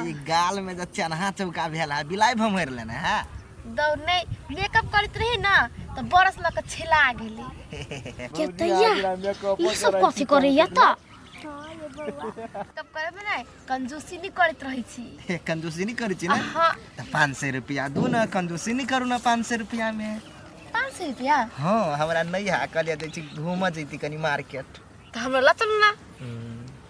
ई गाल में जे चनहा चौका भेल है बिलाई भमर लेने है। दौड़ नहीं, मेकअप करैत रही ना तो बरस लऽ के छिला गेली। के तैया ई सब कथी करैया त? मेकअप करे में नहीं कंजूसी नहीं करैत रही छी। कंजूसी नहीं करै छी ना? हाँ। तो 500 रुपया दू ना, कंजूसी नहीं करू ना 500 रुपया में। 500 रुपया? हाँ, हमरा नहीं है, कहलिए जाइ छी घूमऽ जैती कनी मार्केट। तो हमरा लऽ चलू ना।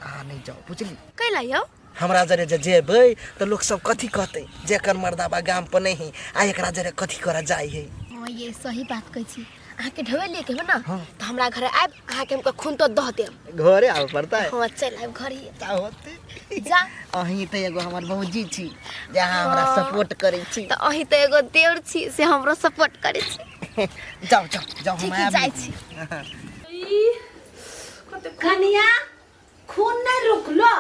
आ नहीं जाओ, बुझली? कैला यौ? हमरा जरे जे जेबै तऽ लोक सब कथी कहतै, जेकर मर्दाबा गाम पर नहीं आ एकरा जरे कथी करऽ जाइ है। हाँ ये सही बात कहै छी। अहाँके ढोए लिए के हो ना तो हमरा घरे आबि अहाँके हमको खून तो दह देब। घरे आबऽ पड़तै? हाँ चल आबि घरे। ता होते जा। अहीं तऽ एगो हमर भौजी छी जे अहाँ हमरा सपोर्ट करै छी। तऽ अहीं तऽ एगो देवर छी से हमरो सपोर्ट करै छी। जाओ जाओ जाओ, हम ठीक है, आबि। जाइ छी। कनिया खून नहीं रुकलो।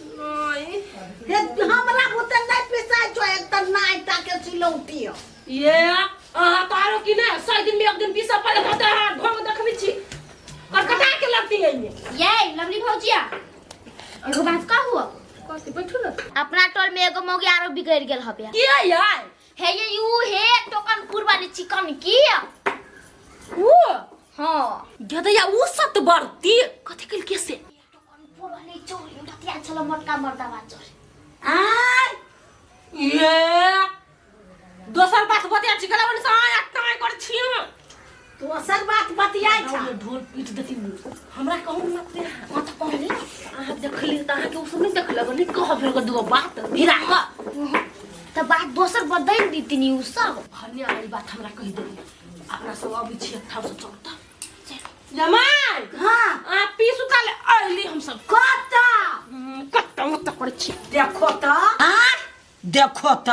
नहीं। हे, हमरा बुते नहीं पिसाइ छो, एक तऽ नाइटा के सिलौटी हो। ये अहाँ तो आरो की ना 100 दिन में एक दिन पीसा पड़े होता है, ढोंग देखबी छी कटकटा के लगती है ये। ये लवली भौजिया एगो बात कहू? कथी? बैठू ना। अपना टोल में एगो मौगी आरो बिगड़ गेल हबे। के यार? हे ये you हे टोकन वाली चिकन की ऊ? हाँ। गदया ऊ सत बरती कथी कल के से? टोकनपुर वाली चोरी बतिया चलो मोटका मर्दावा चोर। आय ये दोसर बात बतिया छी गला से आय टाय कर छी। दोसर बात बतियाइ छा। ढोल पीट देती हमरा कहू मत रे। हाँ तो कहली। अहाँ देखली त अहाँ के उ सब नहीं देखलक, नहीं कहब फेर दूगो बात भिरा क। त बात दोसर बदल दीतनी उ सब। भन्ने वाली बात हमरा कहि देली। अपना सब अबै छी एक ठाम से चलता। जमाई। हाँ। आ पीसु काल अइली हम सब। कत्ता? कत्ता ओत्ता करै छी। देखो त। हाँ? देखो त।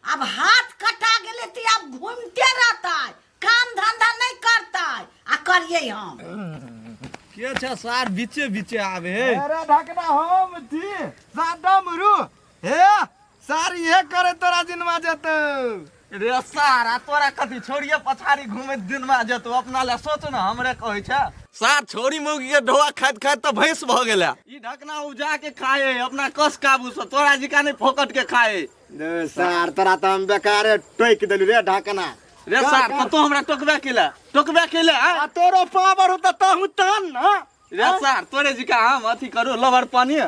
अब हाथ कटा गेले त अब घूमते रहता है, काम धंधा नहीं करता है। आ करिए हम। के छ सार बीचे बीचे आवे हे? अरे ढकना हम थी सार डमरू हे सार ये करे तोरा जिनमा जेतौ। रे सार आ तोरा कथी छोड़िए पछाड़ी घूमे दिनमा जेतौ, अपना ले सोच न हमरे कहै छ। सार छोड़ी मौगी के ढोआ खाइत खाइत त भैंस भ गेलै। ई ढकना उपजा के खाए अपना कस काबू से, तोरा जिका नहीं फोकट के खाए। रे सार तोरा त हम बेकारे टोकि देलु रे ढकना। रे सार त तू हमरा टोकबे केला, टोकबे केला, आ तोरो पावर होता तहु तहन न। रे सार तोरे जिका हम अथी करू लवर पानी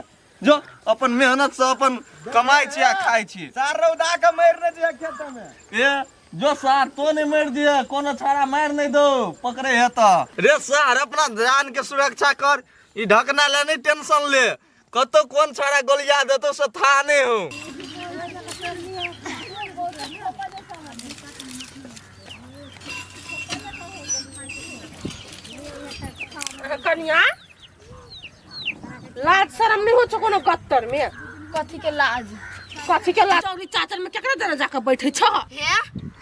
जो अपन मेहनत से अपन कमाई छी आ खाई छी। सार रौदा के मारि ने दिया खेत में। ए जो सार तो नहीं मारि दिया, कोनो छाड़ा मारि नहीं दो पकड़े है त। रे सार अपना जान के सुरक्षा कर, ई ढकना ले नहीं टेंशन ले, कतो कोन छाड़ा गोलिया देतो से था नहीं हो। कनिया लाज शरम नहीं हो छो कोनो गत्तर में? कथी के लाज? कथी के लाज? चौरी चाचर में केकरा देने जाके बैठे छो? हे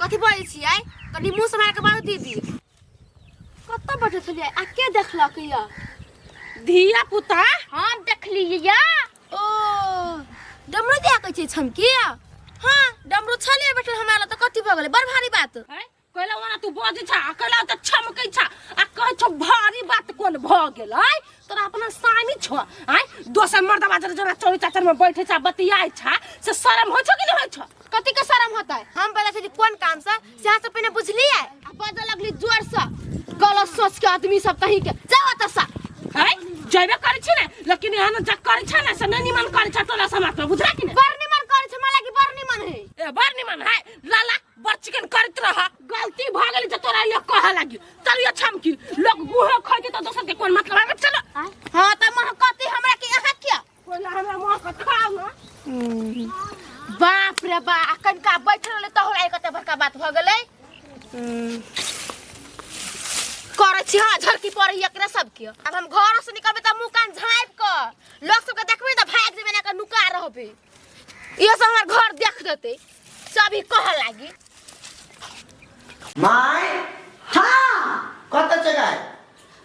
कथी बोलै छियै? कनी मुंह सम्हार के बाजू दीदी। कतऽ बैठल छलियै आ के देखलक या? धिया पुता? हम देखलियै या। ओ डमरू दिया कहै छै छमकी? हाँ डमरू छलियै बैठल हमरा लग तऽ कथी भऽ गेलै? बड़ भारी बात। हैं? कैला ओना तू बजै छा, आ कैला ओतऽ छमकै छा, आ कहै छौ भारी बात कोन भऽ गेलै? तोरा अपना सामी छौ, आँय? दोसर मर्दबा जरा जरा चौरी चाचर में बैठे छा, बतियाइ छा, से शरम होइ छौ कि नहि होइ छौ? कथी के शरम होतै? हम बजै छी कोन काम से, से अहाँ सब पहिने बुझलियै? आ बजऽ लगली जोर से, गलत सोच के आदमी सब तही के। जाउ एतऽ से। हैं? जयबे करै छी ने, लेकिन एहन जे करै छै ने से नहि निमन करै छै टोला समाज में, बुझला कि नहि? बड़ निमन करै छै, हमरा लागि बड़ निमन है। ए बड़ निमन है, लाला बड़ चिकन करैत रह। गलती भ गेल जे तोरा लिए कहऽ लागि। चल यो छमकी, लोग गुहो खैते त दोसर के कोन मतलब है? चलो। हाँ त महकती हमरा के अहाँ किया? कोइला हमरा महकत खाओ ना। बाप रे बा, कनका बैठल रहलै त होला कते बड़का बात भ गेलै। करै छी हाँ झरकी पड़ै एकरे सबके। आब हम घर से निकलबै त मुँह कान झाँपि क लोक सबके देखबै त भागि जेबै ना के नुका रहबै। इहो सब हमर घर देख देतै सभी कहऽ लागी। My. हाँ। कतऽ छै गाय?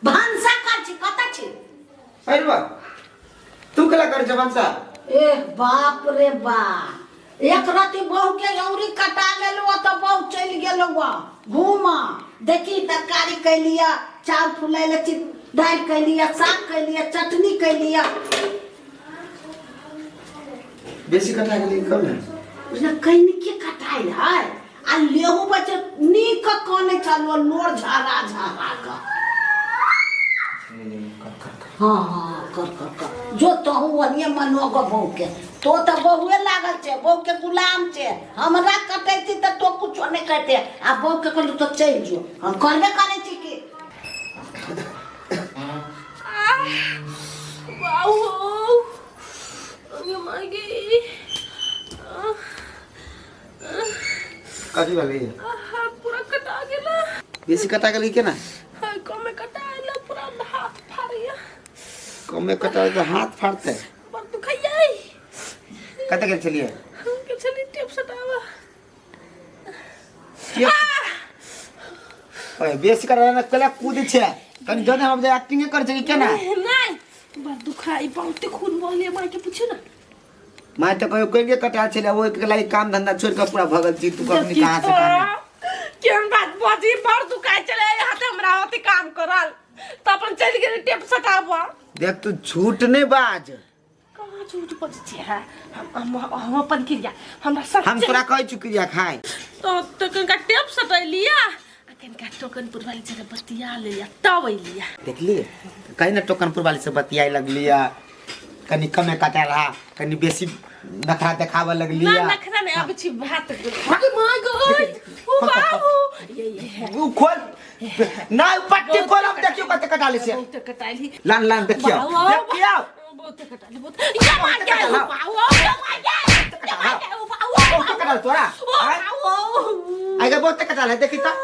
भनसा कर छी, कतऽ छी? अरे बा, तू केला करै छै भनसा? ए बाप रे बा, एक रति बहू के औरी कटा लेलु तऽ बहू चलि गेलौ घूम। देखी तरकारी कैलिया, चाउर फुलैले छी, दालि कैलिया, साग कैलिया, चटनी कैलिया। बेसी कटा गेलै कम ने उसने कहीं के कटाइल है आ लेहू बच्चे नीक कने चलो लोर झरा झरा क। हाँ हाँ, कर कर कर जो तहु ओनिए मनो गो बहू के, तो त बहुए लागल छे, बहू के गुलाम छे। हमरा कटैती त तो कुछो नहीं कहते, आ बहू के कहलू तो चलि जो, हम करबे करै छी की। बाबू ये मार गई। कथी भेलै? हाथ पूरा कटा गेला। बेसी कटा गेलै केना? हाँ, कमे कटा आइला, पूरा हाथ फाड़िया। कमे कटा तऽ हाथ फाड़तै। बड़ दुखाइया। कतऽ गेल छलियै? हम के छली टेप सटावा। ओए, बेसी कटा ने केला कूद छै कनि जने हम जे एक्टिंग करै छै कि केना? नहीं, बड़ दुखाई, बहुते खून बहले। माय के पूछू ना। माय तऽ कहियो कहियो कटा छलै, ओहि के लागि काम धंधा छोड़ि कऽ पूरा भगल छी। तू कखनी कहाँ से कहाँ? केहन बात बजी? बड़ दुखाई चले हाथ, हमरा होते काम करल त अपन चलि गेली टेप सटाबा। देख, तू झूठ नहीं बाज। कहाँ झूठ बजै छियै? है हम हम हम अपन क्रिया हमरा सब हम तोरा कहै छु क्रिया खाय। तो कनिका टेप सटैलिया आ कनिका टोकनपुर वाली जगह बतिया लेलिया तब अइलिया। देखलिए, कहीं ना टोकनपुर वाली से बतियाए लगलिया, कनी कमे कटा रहा, कनी बेसी नखरा देखाबे ना। लगलिया। नखरा नहीं आबै छी भात। अरे my God, ओ बाबू, ये है। उ खोल ना, उ पट्टी खोल, हम देखियो कते कटाले से। बहुते कटाइली। लान लान, देखियो। बाबू, देखियो। बहुते कटाइली, बहुत। ये मार गया, ओ बाबू, ये मार गया, ये मार गया, ओ बाबू। बहुते कटाल तोरा। ओ आय? बाबू। आइ बहुते कटाल है, देखी त।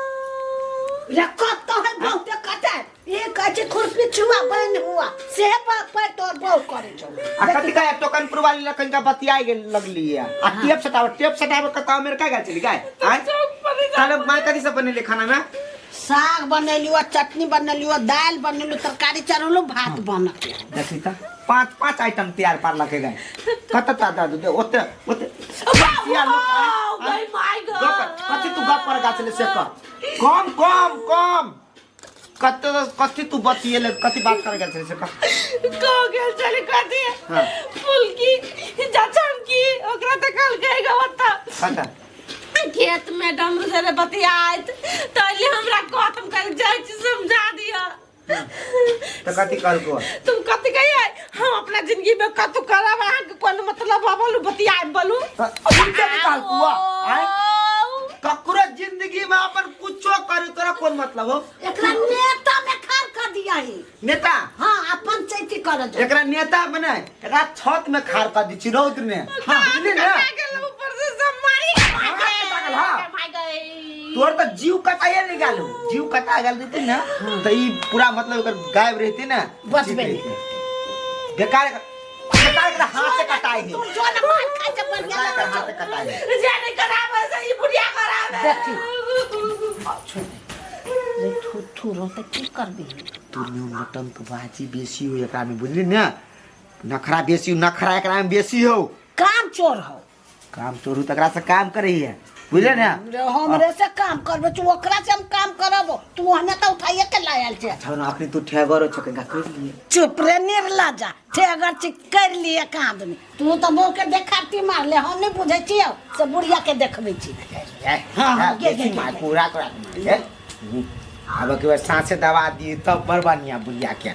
रे कत है बहुते कटाइ? ई कहै छै खुरपी छुआ बनि हुआ से पर तोर बहु करै छौ। आ कथी का टोकनपुर वाली लखन का बतियाए गेल लगलिया आ टेप सटावे, टेप सटावे कतौ अमेरिका गेल चली गाय? आय ताले माय, कथी सब बनेले खाना में? साग बनेलियो, चटनी बनेलियो, दालि बनेलियो, तरकारी चढ़ेलू, भात बनत। देखी त, पांच पांच आइटम तैयार पार लगे गए। कत ता दादू दे ओते ओते बतिया लोग, आय? गई my गप कथी तू गप पर गाछले से कर, कम कम कम। कत कथी तू बतियेले, कथी बात करे गेल छले से कर। कह गेल चली कथी? हाँ। फुलकी चाचम की ओकरा तऽ कल कहेगा बता। कत? खेत में डमरू से बतियाइत तऽ अइले हमरा कहत, हम कल जाइ छी, समझा दिया। त कथी कहलको? तुम कथी कहिए? हम अपना जिंदगी में कतु करब, अहाँके कोन मतलब? बोलू, बतियाए बोलू। उनके निकाल कुआ आय, ककरो जिंदगी में अपन कुछो करे, तोरा कोन मतलब हो? एकरा नेता में खार कर दिया ही। नेता? हाँ, अपन चैती कर जो। एकरा नेता बने, एकरा छत में खार कर दी छी रौद में। हाँ, बुझली ना? गेल ऊपर से सब मारी। कटा गेल, हाँ। मार गई। तोर तो जीव कटाए नहीं गेल, जीव कटा गेल रहते ना तो ई पूरा मतलब एकर गायब रहते ना। बचबे ठीक रहिते। बेकार बेकार, एकरा हाथ से कटाए है। तू जो ना मार खाइ छै, बढ़िया बेकार एकर लगै हाथ से छौ। कटाए है। जाने कराबे से ई बुढ़िया कराबे। देखी। रे थू थू रो तऽ की करबी? तू नटंक बाजी बेसी हो एकरा में, बुझली ना? नखरा बेसी, नखरा एकरा में बेसी हो। काम चोर हो। काम चोरू तकरा से काम करे है, बुझले ना? रे हमरे से काम करबे तू? ओकरा से हम काम करब? तू हने तऽ उठाइए के लायल छै। अच्छा ना, अखनी तू ठेगर छो, कनिका कर लिए। चुप रे निर्लजा, ठेगर छी कर लिए कांद में। तू तऽ बहू के देखाती मारले, हम नहीं बुझै छियौ से बुढ़िया के देखबै छी। हाँ, हाँ, गे, गे, गे। पूरा करा। आब के बाद साँसे दबा दी तब बड़ बढ़िया बुढ़िया के।